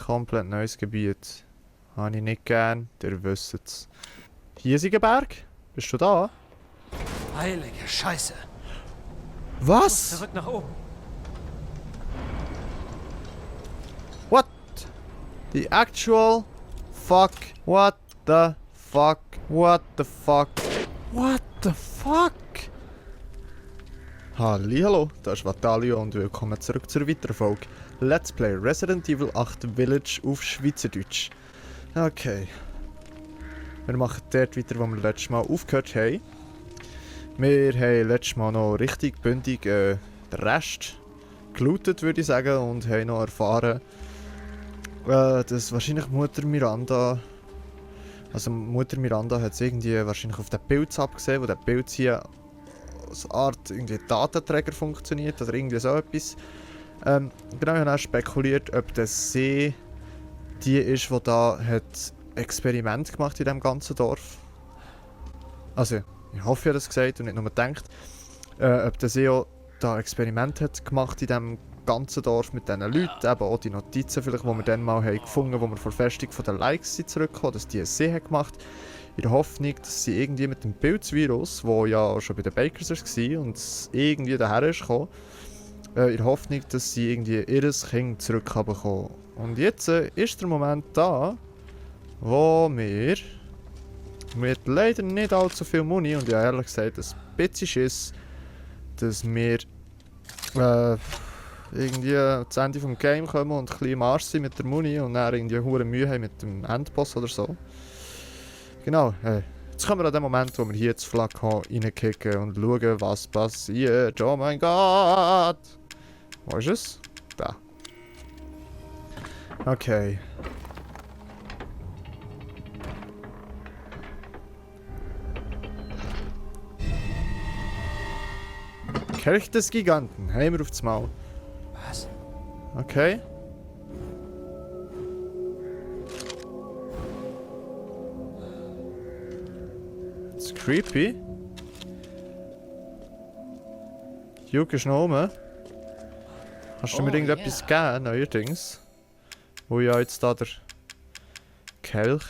Komplett neues Gebiet. Habe ich nicht gern, ihr wisst es. Hiesiger Berg? Bist du da? Heilige Scheiße. Was? Zurück nach oben. What? The actual fuck? What the fuck? What the fuck? What the fuck? Hallo, das ist Vatalio und willkommen zurück zur weiteren Folge Let's Play Resident Evil 8 Village auf Schweizerdeutsch. Okay. Wir machen dort weiter, wo wir letztes Mal aufgehört haben. Wir haben letztes Mal noch richtig bündig den Rest gelootet, würde ich sagen, und haben noch erfahren, dass wahrscheinlich Mutter Miranda hat es irgendwie wahrscheinlich auf den Pilz abgesehen, wo der Pilz hier als Art irgendwie Datenträger funktioniert oder irgendwie so etwas. Genau, ich habe auch spekuliert, ob das See die ist, die da hat Experiment gemacht in diesem ganzen Dorf. Also, ich hoffe, ich habe das gesagt und nicht nur gedacht. Ob der See auch da Experiment hat gemacht in diesem ganzen Dorf mit diesen Leuten. Eben auch die Notizen, vielleicht, die wir dann mal haben gefunden haben, wo wir vor der Festung von den Likes sind zurückgekommen, dass die einen See haben gemacht. In der Hoffnung, dass sie irgendwie mit dem Pilzvirus, der ja schon bei den Bakers war und irgendwie daher ist gekommen, in der Hoffnung, dass sie irgendwie ihr Kind zurückbekommen. Und jetzt ist der Moment da, wo wir mit leider nicht allzu viel Money, und ja ehrlich gesagt ein bisschen Schiss, dass wir irgendwie ans Ende des Game kommen und ein bisschen im Arsch sind mit der Money und dann irgendwie hure Mühe haben mit dem Endboss oder so. Genau, jetzt kommen wir an den Moment, wo wir hier ins Flakon reinkicken und schauen, was passiert. Oh mein Gott! Wo ist es? Da. Okay. Kelch des Giganten, haben wir aufs Maul. Was? Okay. Das ist creepy. Juk ist noch rum. Hast du mir irgendetwas gegeben, neuerdings? Wo ich ja jetzt da der Kelch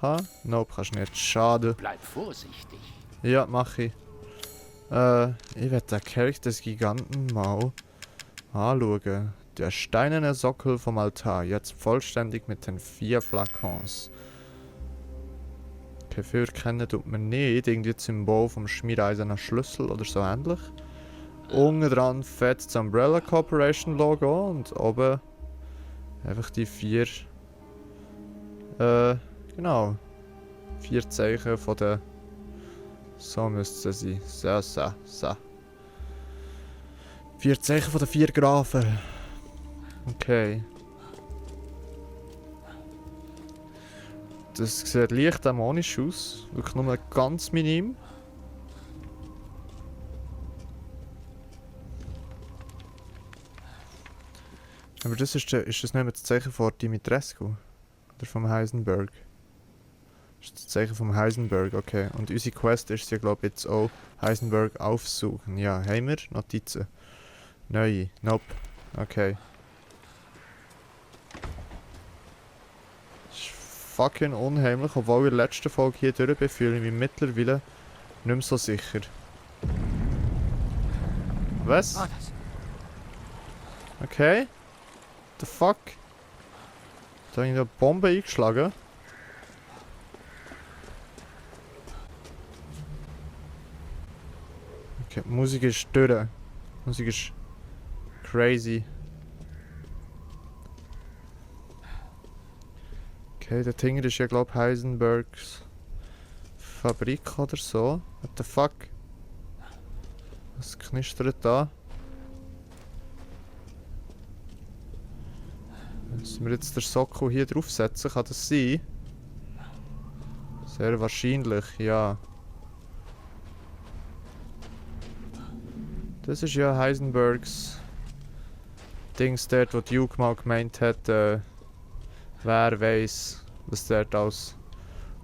habe? Nope, kannst du nicht. Schade. Bleib vorsichtig. Ja, mach ich. Ich werde den Kelch des Giganten mal anschauen. Der steinerne Sockel vom Altar, jetzt vollständig mit den 4 Flakons. Okay, viel erkennen tut man nicht. Irgendwie das Symbol vom schmiedeeisernen Schlüssel oder so ähnlich. Unten dran fett das Umbrella Corporation Logo und oben einfach die 4 genau 4 Zeichen von der, so müsste es sein, so 4 Zeichen von den 4 Grafen. Okay. Das sieht leicht dämonisch aus, wirklich nur ganz minim. Aber das ist das nicht mehr das Zeichen von Dimitrescu? Oder vom Heisenberg? Das ist das Zeichen vom Heisenberg, okay. Und unsere Quest ist ja, glaube ich, jetzt auch Heisenberg aufsuchen. Ja, haben wir Notizen? Neue? Nope. Okay. Das ist fucking unheimlich, obwohl ich in der letzten Folge hier durch bin, fühle ich mich mittlerweile nicht mehr so sicher. Was? Okay. The fuck? Da habe ich eine Bombe eingeschlagen. Okay, die Musik ist durch. Die Musik ist crazy. Okay, der Tinger ist ja, glaube ich, Heisenbergs Fabrik oder so. What the fuck? Was knistert da? Müssen wir jetzt den Sockel hier draufsetzen? Kann das sein? Sehr wahrscheinlich, ja. Das ist ja Heisenbergs Dings dort, wo Duke mal gemeint hat, wer weiß, was dort alles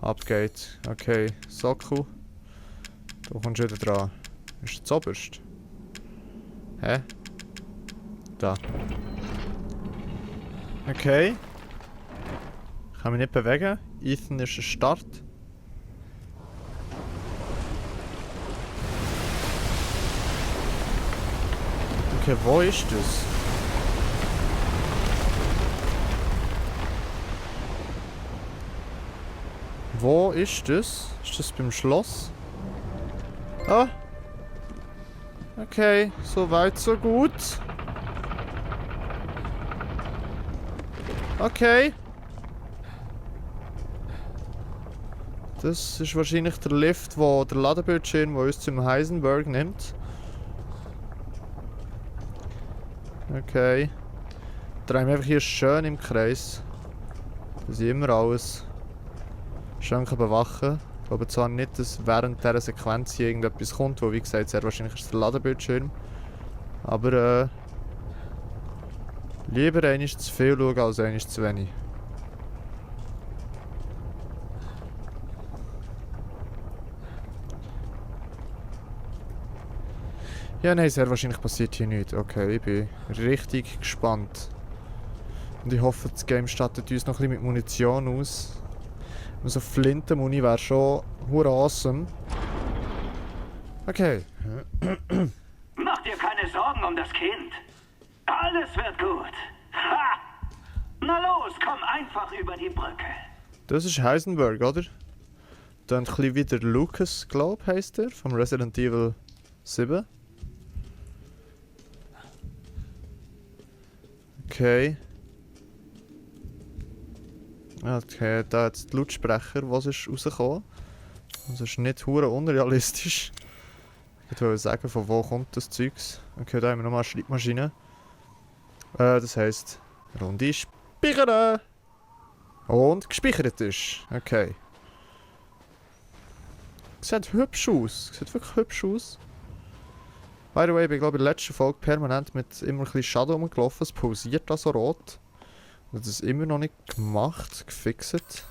abgeht. Okay, Sockel. Da kommst du wieder dran. Ist das oberst? Hä? Da. Okay. kann mich nicht bewegen. Ethan ist ein Start. Okay, wo ist das? Wo ist das? Ist das beim Schloss? Ah! Okay, so weit, so gut. Okay. Das ist wahrscheinlich der Lift, wo der Ladebildschirm, der uns zum Heisenberg nimmt. Okay. Drehen wir einfach hier schön im Kreis. Dass ich immer alles schön bewachen kann. Ich glaube zwar nicht, dass während dieser Sequenz hier irgendetwas kommt, wo wie gesagt sehr wahrscheinlich ist der Ladebildschirm. Aber lieber einmal zu viel schauen als einmal zu wenig. Ja, nein, sehr wahrscheinlich passiert hier nichts. Okay, ich bin richtig gespannt. Und ich hoffe, das Game stattet uns noch ein bisschen mit Munition aus. So Flintenmuni wäre schon hure awesome. Okay. Mach dir keine Sorgen um das Kind. Alles wird gut. Ha! Na los, komm einfach über die Brücke. Das ist Heisenberg, oder? Dann ein bisschen wieder Lucas, glaube ich, heisst er, vom Resident Evil 7. Okay. Okay, da jetzt die Lautsprecher, was ist rausgekommen. Das ist nicht hure unrealistisch. Ich wollte sagen, von wo kommt das Zeugs. Okay, da haben wir nochmal eine Schreibmaschine. Das heisst, Runde speichern! Und gespeichert ist. Okay. Sieht hübsch aus. Sieht wirklich hübsch aus. By the way, ich bin glaube in der letzten Folge permanent mit immer ein bisschen Shadow rumgelaufen. Es pulsiert da so rot. Und das ist immer noch nicht gemacht, gefixt.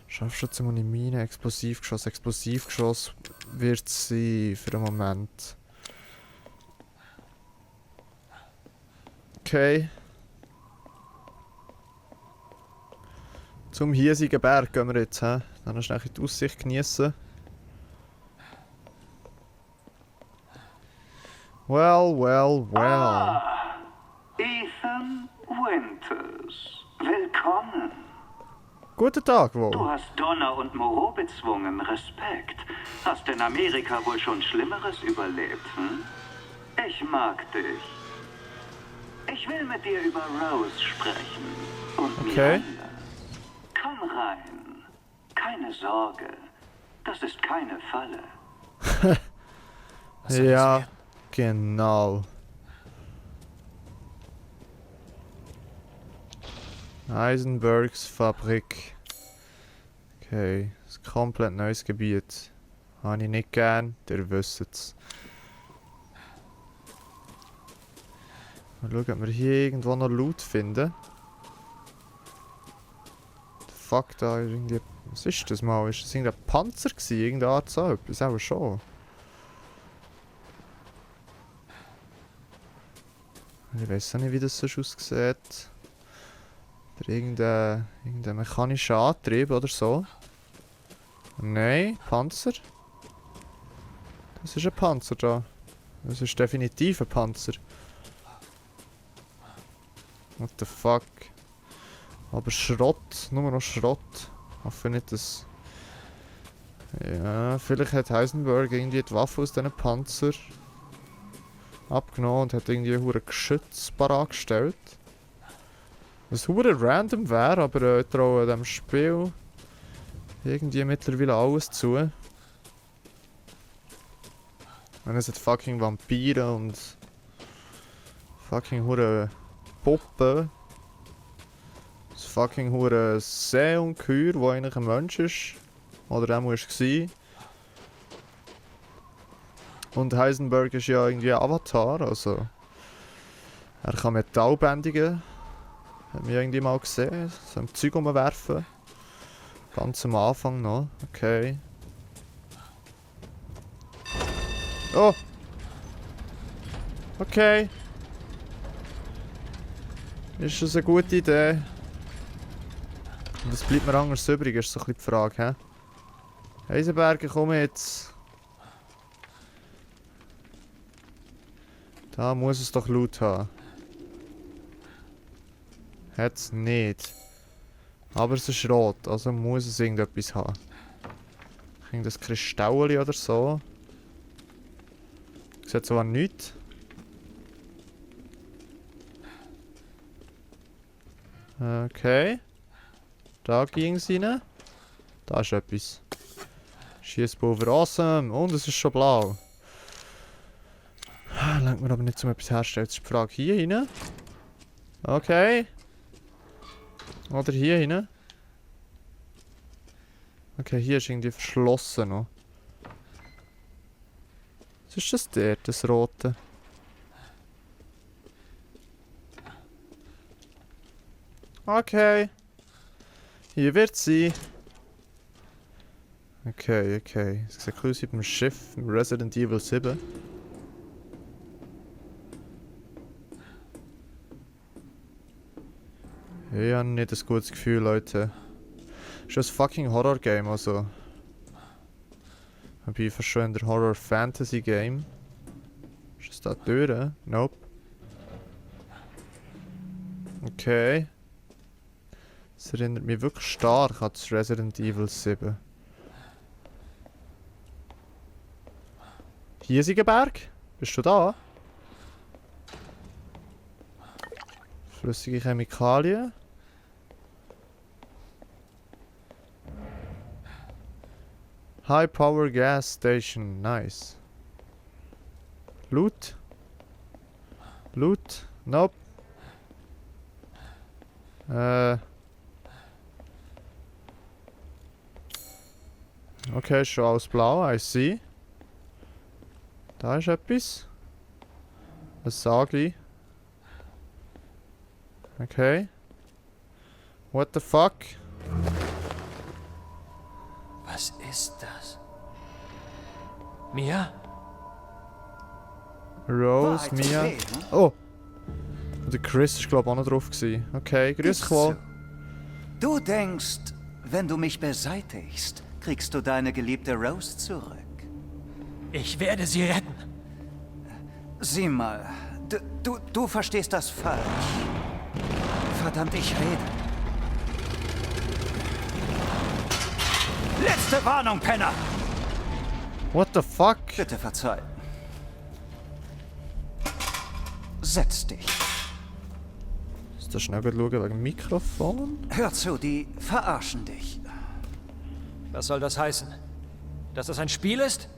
Scharfschütze, Mine, Explosivgeschoss. Explosivgeschoss wird sie für den Moment. Okay. Zum hiesigen Berg gehen wir jetzt. He? Dann schnell die Aussicht genießen. Well, well, well. Ah, Ethan Winters. Willkommen. Guten Tag, Du wohl. hast Donner und Moreau bezwungen. Respekt. Hast in Amerika wohl schon Schlimmeres überlebt, hm? Ich mag dich. Ich will mit dir über Rose sprechen. Und Okay. Miranda. Komm rein. Keine Sorge. Das ist keine Falle. Was soll das Ja, werden? genau. Heisenbergs Fabrik. Okay, das ist ein komplett neues Gebiet. Habe ich nicht gern, ihr wisst es. Mal schauen, ob wir hier irgendwo noch Loot finden. Fuck, da ist irgendwie... Was ist das mal? Ist das irgendein Panzer gewesen? Irgendeine Art so etwas? Auch schon. Ich weiß auch nicht, wie das sonst aussieht. Oder irgendein mechanischer Antrieb oder so. Nein, Panzer. Das ist ein Panzer da. Das ist definitiv ein Panzer. What the fuck? Aber Schrott, nur noch Schrott. Ich hoffe nicht, dass... Ja, vielleicht hat Heisenberg irgendwie die Waffe aus diesen Panzer abgenommen und hat irgendwie ein Geschütz parat gestellt. Was hure random wäre, aber ich traue dem Spiel irgendwie mittlerweile alles zu. Und es hat fucking Vampire und fucking hure Puppen. Das fucking hure Seeungeheuer, wo eigentlich ein Mensch ist. Oder der muss war. Und Heisenberg ist ja irgendwie ein Avatar, also er kann Metall bändigen. Hat mich irgendwie mal gesehen, so ein Zeug umwerfen. Ganz am Anfang noch, okay. Oh! Okay. Ist das eine gute Idee? Und das bleibt mir anders übrig, ist so ein bisschen die Frage, hä? Eisenberger, komm jetzt. Da muss es doch Loot haben. Hat's nicht. Aber es ist rot, also muss es irgendetwas haben. Irgendein Kristall oder so. Sieht so an nichts. Okay. Da ging es rein. Da ist etwas. Schießpulver awesome. Und es ist schon blau. Lenkt mir aber nicht zum etwas herstellen. Jetzt ist die Frage hier rein. Okay. Oder hier rein. Okay, hier ist irgendwie verschlossen noch. Was ist das der, das rote? Okay. Hier wird sie. Okay, okay. Es sieht aus wie beim Schiff im Resident Evil 7. Ich habe nicht ein gutes Gefühl, Leute. Ist ein fucking Horror-Game, also. Ich bin fast schon in der Horror-Fantasy-Game. Ist das da die Tür? Nope. Okay. Das erinnert mich wirklich stark an das Resident Evil 7. Hiesigenberg? Bist du da? Flüssige Chemikalien. High Power Gas Station, nice. Loot? Loot? Nope. Okay, schon alles blau, I see. Da ist etwas. Ein Sagli. Okay. What the fuck? Was ist das? Mia? Rose, Wahrheit Mia. okay, ne? Oh! Und der Chris ist glaube ich auch noch drauf gewesen. Okay, grüß dich wohl. Du denkst, wenn du mich beseitigst, kriegst du deine geliebte Rose zurück. Ich werde sie retten. Sieh mal, du verstehst das falsch. Verdammt, ich rede. Letzte Warnung, Penner! What the fuck? Bitte verzeih. Setz dich. Ist das schnell gut schauen wegen dem Mikrofon? Hör zu, die verarschen dich. Was soll das heißen? Dass das ein Spiel ist?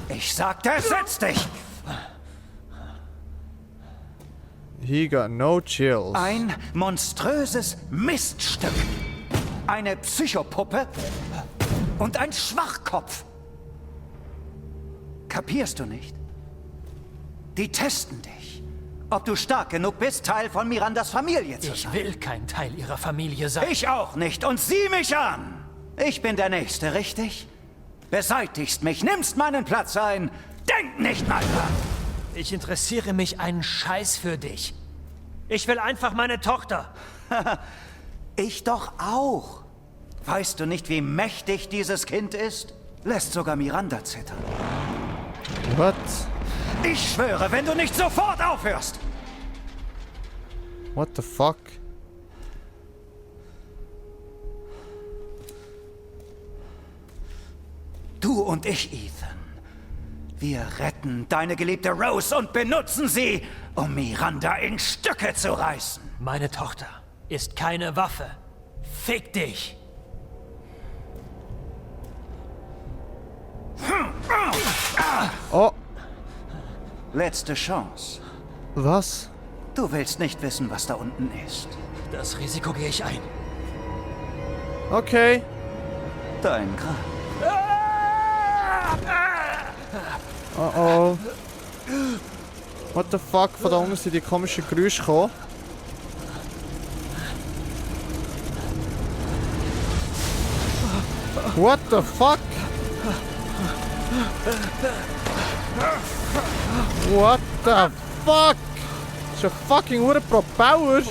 Ich sagte, setz dich! He got no chills. Ein monströses Miststück. Eine Psychopuppe und ein Schwachkopf. Kapierst du nicht? Die testen dich. Ob du stark genug bist, Teil von Mirandas Familie zu Ich sein. will kein Teil ihrer Familie sein. Ich auch nicht. Und sieh mich an. Ich bin der Nächste, richtig? Beseitigst mich, nimmst meinen Platz ein. Denk nicht mal dran. Ich interessiere mich einen Scheiß für dich. Ich will einfach meine Tochter. Ich doch auch. Weißt du nicht, wie mächtig dieses Kind ist? Lässt sogar Miranda zittern. What? Ich schwöre, wenn du nicht sofort aufhörst. What the fuck? Du und ich, Ethan. Wir retten deine geliebte Rose und benutzen sie, um Miranda in Stücke zu reißen. Meine Tochter ist keine Waffe. Fick dich. Oh, Letzte Chance. was? Du willst nicht wissen, was da unten ist. Das Risiko gehe ich ein. Okay. Dein Grab. Oh oh. What the fuck? Von da unten sind die komischen Geräusche gekommen. What the fuck? What the fuck? Das ist ein fucking Propeller.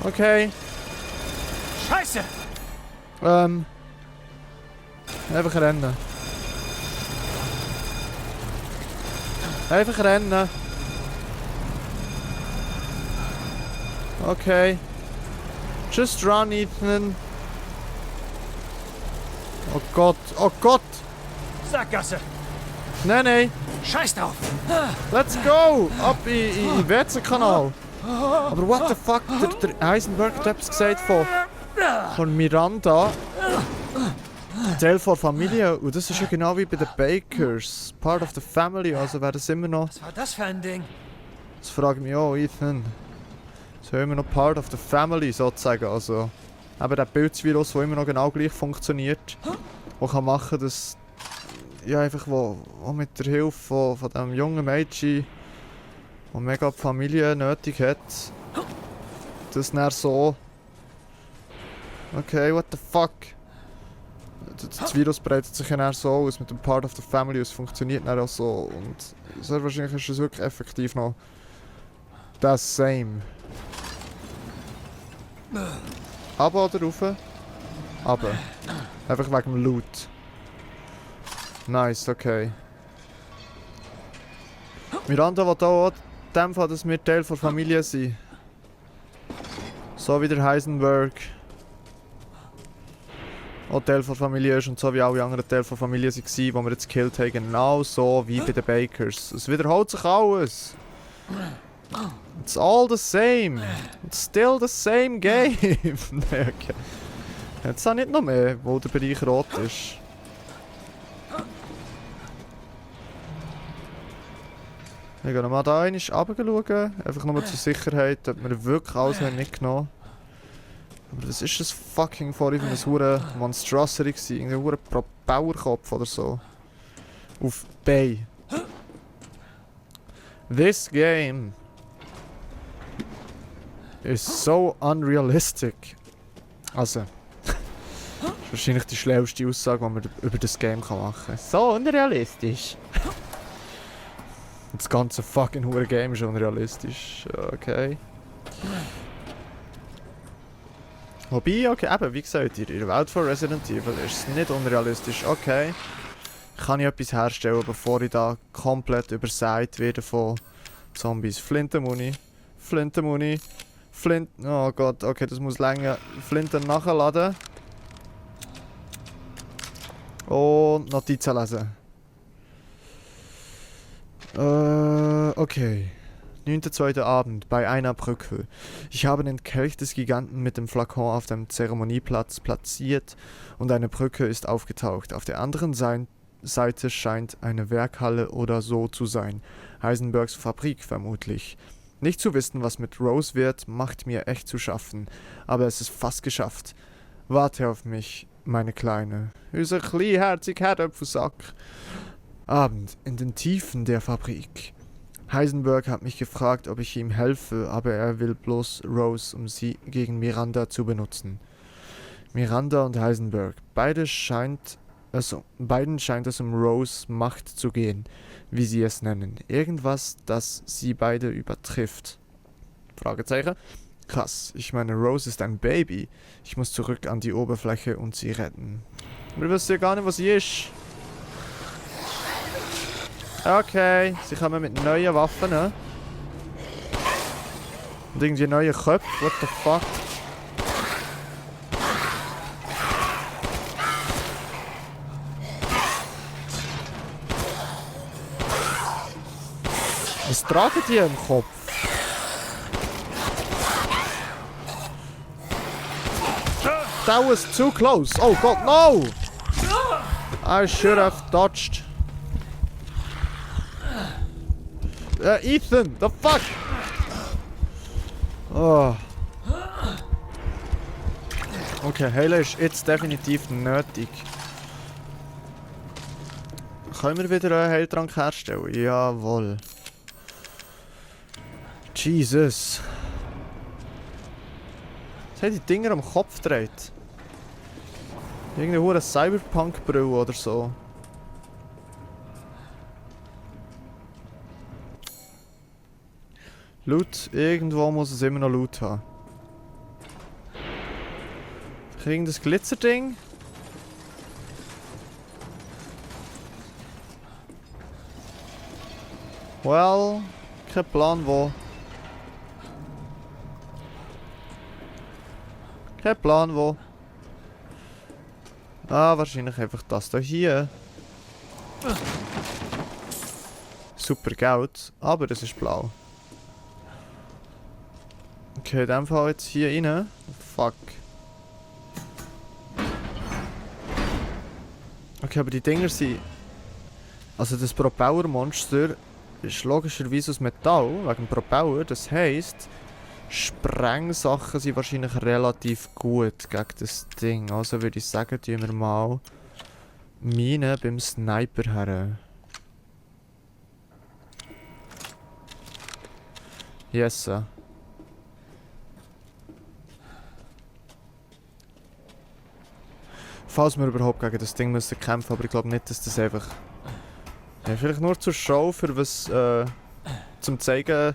Okay. Scheiße! Einfach rennen. Einfach rennen. Okay. Just run, Ethan. Oh Gott, oh Gott! Sackgasse! Nein, nein! Scheiß drauf! Let's go! Ab in den WC-Kanal! Aber what the fuck? Der Heisenberg hat etwas gesagt von Miranda. Teil von Familie. Und das ist ja genau wie bei den Bakers. Part of the family, also wäre das immer noch... Was war das für ein Ding? Das frage ich mich auch, Ethan. Das ist immer noch Part of the family sozusagen. Also eben der Pilzvirus, der immer noch genau gleich funktioniert. Der kann machen, dass... Ja, einfach wo mit der Hilfe von diesem jungen Mädchen, der mega die Familie nötig hat, das dann so... Okay, what the fuck? Das Virus breitet sich ja dann so aus mit dem Part of the Family, es funktioniert dann auch so. Und sehr wahrscheinlich ist es wirklich effektiv noch das same. Aber oder rauf? Aber. Einfach wegen dem Loot. Nice, okay. Miranda will auch in dem Fall, dass wir Teil der Familie sind. So wie der Heisenberg auch Teil der Familie ist und so wie alle anderen Teile der Familie waren, die wir jetzt gekillt haben. Genau so wie bei den Bakers. Es wiederholt sich alles. It's all the same. It's still the same game. Okay. Jetzt auch nicht noch mehr, wo der Bereich rot ist. Ich gehe nochmal da einmal runter, einfach nur zur Sicherheit, ob wir wirklich alles mitgenommen haben. Aber das ist ein fucking vorhin ein hure Monstrosity gewesen, irgendein hure Propellerkopf oder so. Auf Bay. This game is so unrealistic. Also, das ist wahrscheinlich die schlauste Aussage, die man über das Game machen kann. So unrealistisch. Das ganze fucking hure Game ist unrealistisch. Okay. Wobei, okay, eben, wie gesagt, in der Welt von Resident Evil ist es nicht unrealistisch. Okay, kann ich etwas herstellen, bevor ich da komplett übersät werde von Zombies. Flintenmuni, Flintenmuni, Flint... Oh Gott, okay, das muss länger. Flinten nachladen. Und Notizen lesen. Okay. 9.2. Abend bei einer Brücke. Ich habe den Kelch des Giganten mit dem Flakon auf dem Zeremonieplatz platziert und eine Brücke ist aufgetaucht. Auf der anderen Seite scheint eine Werkhalle oder so zu sein. Heisenbergs Fabrik vermutlich. Nicht zu wissen, was mit Rose wird, macht mir echt zu schaffen. Aber es ist fast geschafft. Warte auf mich, meine Kleine. Unser kleinherziger Herdöpfelsack. Abend in den Tiefen der Fabrik. Heisenberg hat mich gefragt, ob ich ihm helfe, aber er will bloß Rose, um sie gegen Miranda zu benutzen. Miranda und Heisenberg, beiden scheint es um Rose Macht zu gehen, wie sie es nennen. Irgendwas, das sie beide übertrifft. Fragezeichen. Krass, ich meine, Rose ist ein Baby. Ich muss zurück an die Oberfläche und sie retten. Wir wissen ja gar nicht, was sie ist. Okay, sie kommen mit neuen Waffen, ne? Und irgendwie neue Köpfe, what the fuck? Was tragen die im Kopf? That was too close! Oh God, no! I should have dodged. Ethan, the fuck? Oh. Okay, Heilen ist jetzt definitiv nötig. Können wir wieder einen Heiltrank herstellen? Jawohl. Jesus. Was hat die Dinger am Kopf gedreht? Irgendeine hure Cyberpunk-Brille oder so. Loot, irgendwo muss es immer noch Loot haben. Irgendein Glitzerding? Well, kein Plan wo. Kein Plan wo. Ah, wahrscheinlich einfach das da hier. Super Geld, aber es ist blau. Okay, in dem Fall jetzt hier rein. Fuck. Okay, aber die Dinger sind... Also das Propellermonster ist logischerweise aus Metall, wegen dem Propeller. Das heisst, Sprengsachen sind wahrscheinlich relativ gut gegen das Ding. Also würde ich sagen, tun wir mal Minen beim Sniper her. Yes. Falls wir überhaupt gegen das Ding müssen kämpfen, aber ich glaube nicht, dass das einfach... Ja, vielleicht nur zur Show, für was... zum zeigen,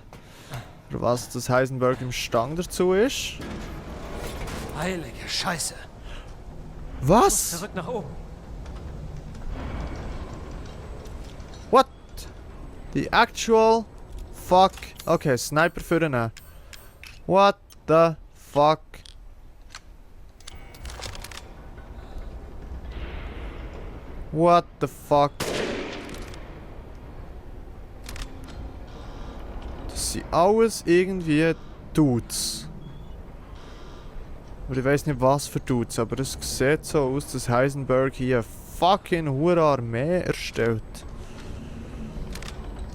für was das Heisenberg im Stand dazu ist. Heilige Scheiße. Was? Zurück nach oben. What? The actual... Fuck. Okay, Sniper für den. What the fuck? What the fuck? Das sind alles irgendwie Dudes. Aber ich weiß nicht was für Dudes, aber es sieht so aus, dass Heisenberg hier eine fucking hure Armee erstellt.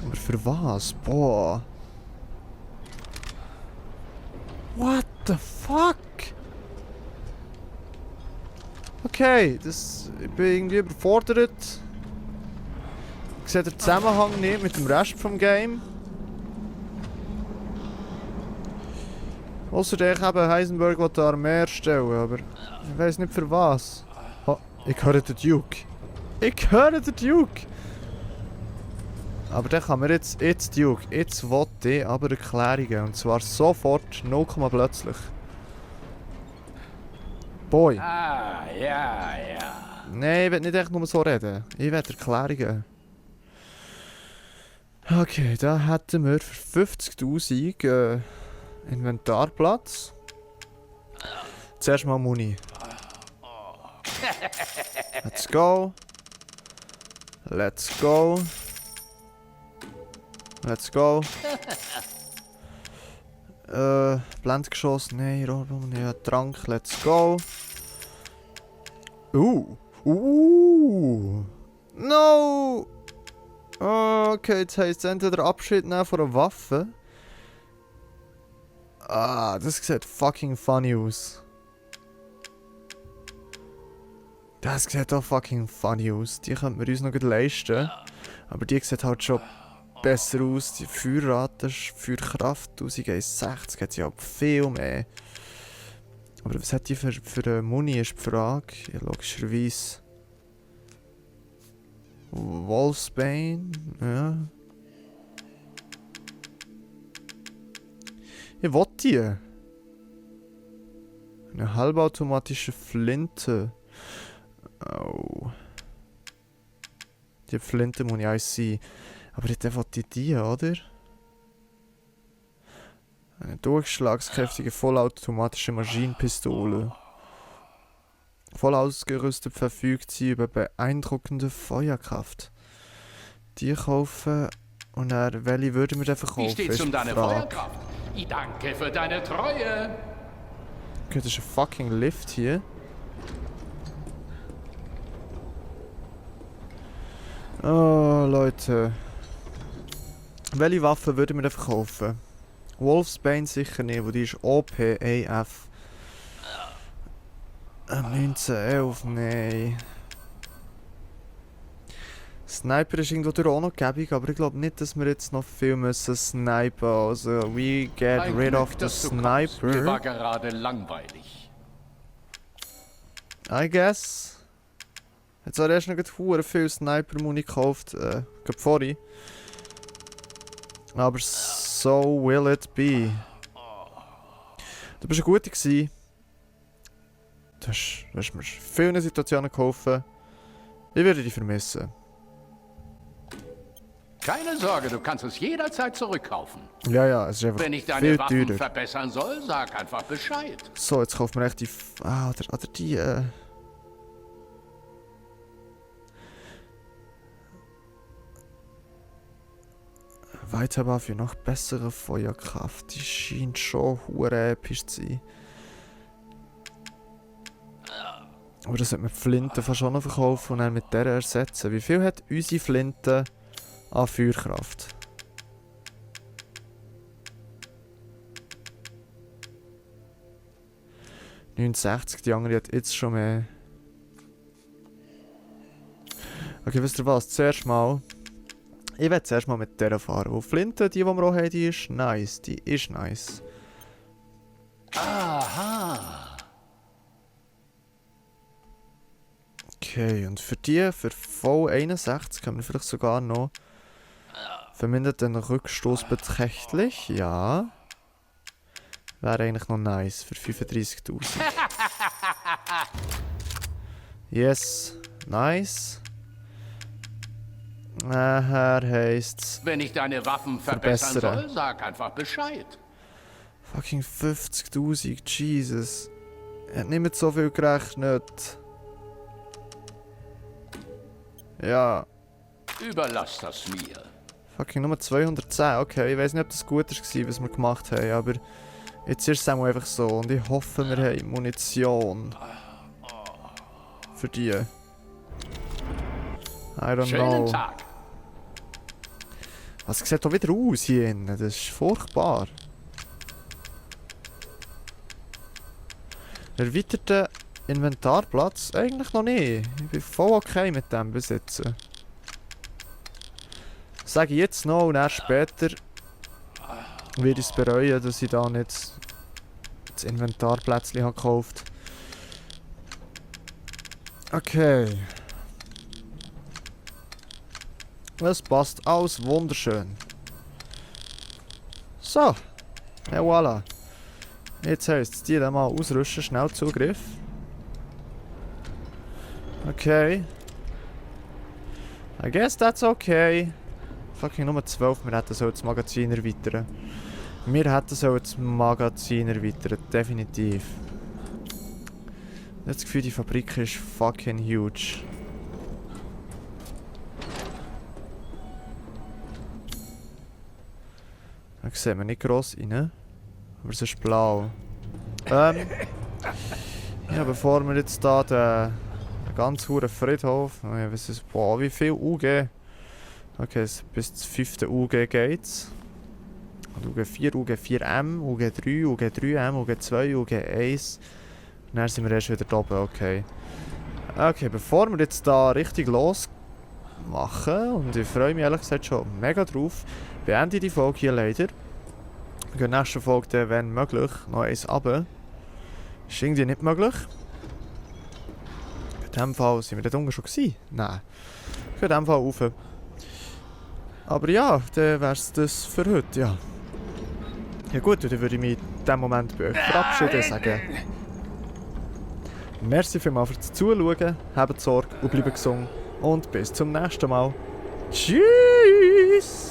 Aber für was? Boah. What the fuck? Okay, das... Ich bin irgendwie überfordert. Ich sehe den Zusammenhang nicht mit dem Rest vom Game. Außerdem ich eben Heisenberg will die Armee erstellen, aber ich weiß nicht für was. Oh, ich höre den Duke. Ich höre den Duke! Aber dann kann mir jetzt Duke. Jetzt will ich aber Erklärungen. Und zwar sofort, 0, plötzlich. Boy. Ah, ja. Nein, ich will nicht echt nur so reden. Ich will Erklärungen. Okay, da hätten wir für 50'000 Inventarplatz. Zuerst mal Muni. Let's go. Let's go. Let's go. Blendgeschoss, nein, Rohrbomben, ja, Trank, let's go. No! Okay, jetzt heisst es entweder Abschied nehmen von einer Waffe. Ah, das sieht fucking funny aus. Das sieht auch fucking funny aus. Die könnten wir uns noch gut leisten. Aber die sieht halt schon besser aus. Die Feuerrate, Feuerkraft 1060 hat sie halt viel mehr. Aber was hat die für Muni, ist die Frage. Ja, logischerweise. Wolfsbane, ja. Ich will die. Eine halbautomatische Flinte. Oh. Die Flinte muss ich auch sein. Aber ich wollte die, oder? Eine durchschlagskräftige, vollautomatische Maschinenpistole. Voll ausgerüstet verfügt sie über beeindruckende Feuerkraft. Die kaufen und dann, welche würden wir dann verkaufen? Wie steht's um deine Feuerkraft? Ich danke für deine Treue. Okay, das ist ein fucking Lift hier. Oh, Leute. Welche Waffe würden wir denn verkaufen? Wolfsbane sicher nicht, wo die ist OP AF. 1911, nein. Sniper ist irgendwo durch auch noch gäbig, aber ich glaube nicht, dass wir jetzt noch viel müssen snipen. Also, we get rid of the sniper. Mir war gerade langweilig. I guess. Jetzt habe ich erst noch verdammt viel Sniper-Muni gekauft, gerade vorhin. Aber so will it be. Du bist ein guter gewesen. Du hast mir in vielen Situationen geholfen. Ich würde dich vermissen. Keine Sorge, du kannst es jederzeit zurückkaufen. Ja, es ist einfach Wenn ich deine viel Waffen teurer. verbessern soll, sag einfach Bescheid. So, jetzt kaufen wir echt die... oder die... Weiterwaffe für noch bessere Feuerkraft. Die scheint schon hure episch zu sein. Aber das sollte man die Flinte fast auch noch verkaufen und dann mit der ersetzen. Wie viel hat unsere Flinte an Feuerkraft? ...69, die andere hat jetzt schon mehr. Okay, wisst ihr was? Zuerst mal... Ich werde zuerst mal mit der fahren. Und Flinte, die wir auch haben, die ist nice. Die ist nice. Aha. Okay, und für voll 61 können wir vielleicht sogar noch... Vermindert den Rückstoß beträchtlich, ja. Wäre eigentlich noch nice für 35.000. Yes, nice. Nachher heisst's... Wenn ich deine Waffen verbessern Verbessern. soll, sag einfach Bescheid. Fucking 50.000, Jesus. Ich hab nicht mit so viel gerechnet. Ja, Überlass das mir. fucking nur 210. Okay, ich weiß nicht, ob das gut war, was wir gemacht haben, aber jetzt ist es auch einfach so und ich hoffe, wir haben Munition. Für die. I don't Schönen know. Tag. Was sieht da wieder aus hier innen? Das ist furchtbar. Erweiterter Inventarplatz? Eigentlich noch nicht. Ich bin voll okay mit dem besitzen. Sage ich jetzt noch und dann später werde ich es bereuen, dass ich da nicht das Inventarplätzchen habe gekauft. Okay. Es passt alles wunderschön. So. Ja, voilà. Jetzt heisst es, die dann mal ausrüsten, schnell Zugriff. Okay. I guess that's okay. Fucking Nummer 12, wir hätten so das Magazin erweitern. Wir hätten so das Magazin erweitern, definitiv. Ich habe das Gefühl, die Fabrik ist fucking huge. Da sieht man nicht gross rein. Aber es ist blau. Ja, bevor wir jetzt da den ganz hohen Friedhof... Ja, was ist... Boah, wie viel UG? Okay, bis zum 5. UG geht's. Und UG 4, UG 4M, UG 3, UG 3M, UG 2, UG 1. Und dann sind wir erst wieder da oben, okay. Okay, bevor wir jetzt da richtig losmachen, und ich freue mich ehrlich gesagt schon mega drauf, beende ich die Folge hier leider. Wir gehen in der nächsten Folge dann, wenn möglich, noch eins runter. Ist irgendwie nicht möglich. In diesem Fall sind wir dort unten schon gewesen? Nein. Ich gehe in diesem Fall rauf. Aber ja, dann wäre es das für heute, ja. Ja gut, dann würde ich mich in diesem Moment bei euch verabschieden und sagen... Merci vielmals fürs Zuschauen, habt Sorge und bleibt gesund. Und bis zum nächsten Mal. Tschüss!